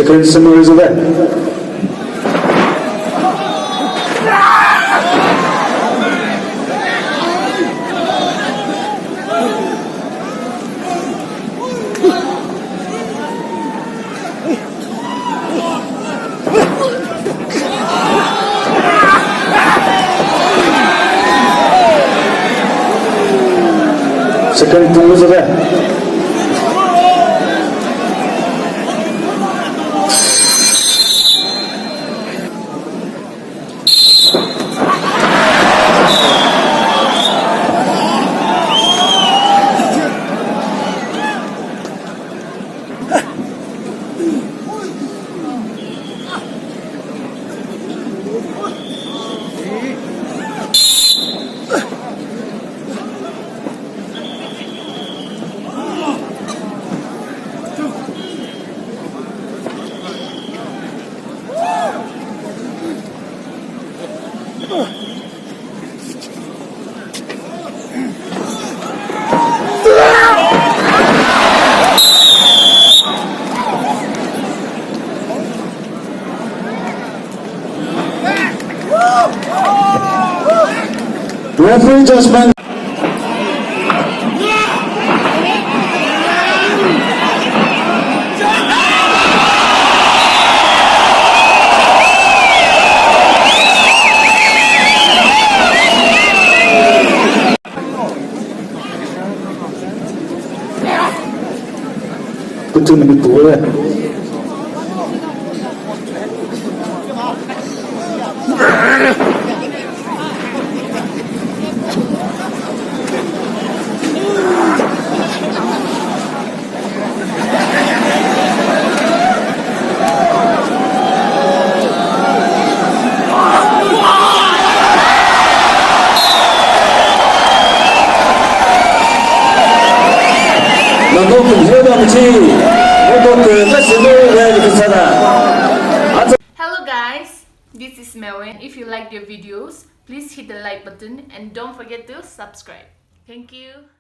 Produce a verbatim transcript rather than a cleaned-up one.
Khen sümüri züve. Second pungü züve. Referee judgment. Kutu minute puwe. Hello guys, this is Melwin. If you like their videos, please hit the like button and don't forget to subscribe. Thank you.